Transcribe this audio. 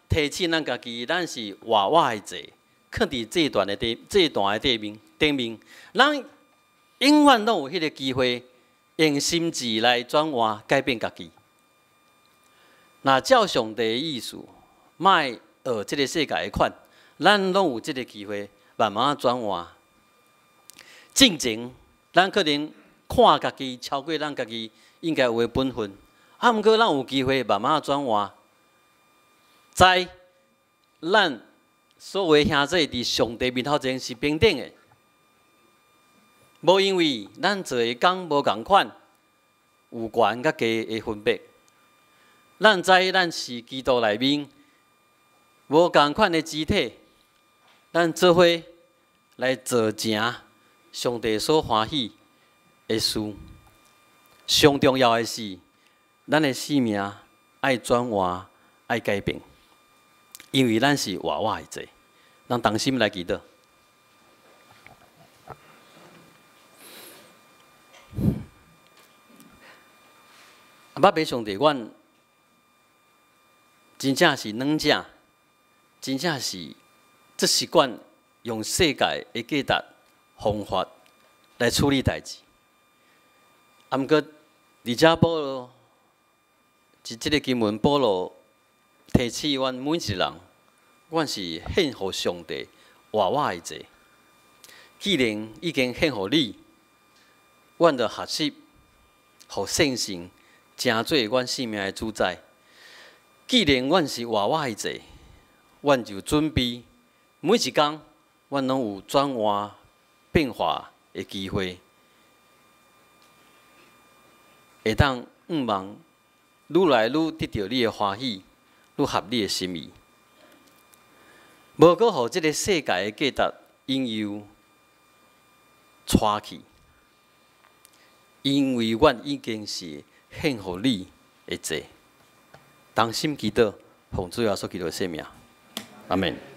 提醒咱家己，咱是活活的祭，囥佇祭壇的底，祭壇的底面頂面，咱永遠攏有彼个機會，用心志來轉換、改變家己。若照上帝的意思，莫學這个世界的款，咱攏有這个機會慢慢轉換。進前，咱可能看家己超過咱家己應該有的本分，啊，毋過咱有機會慢慢轉換。知咱所有兄弟佇上帝面頭前是平等的，無因為咱做的工無仝款，有懸佮低的分別。咱知咱是基督內面無仝款的肢體，咱做伙來做成上帝所歡喜的事。上重要的是，咱的生命愛轉換、愛改變。因為咱是活活的祭，咱同心來祈禱。阿爸上帝，阮真正是軟正，真正是足習慣用世界的價值方法來處理代誌。啊，毋過佇遮保羅，佇這个經文保羅提醒阮每一個人，阮是獻予上帝活活的祭。既然已經獻予你，阮就學習予聖神成做阮生命的主宰。既然阮是活活的祭，阮就準備每一工，阮攏有轉換變化的機會，會當向望愈來愈得著你的歡喜，愈合你的心意。無閣予這个世界的價值引誘帶去，因為阮已經是獻予你的祭。同心祈禱，奉主耶穌基督的聖名，阿門。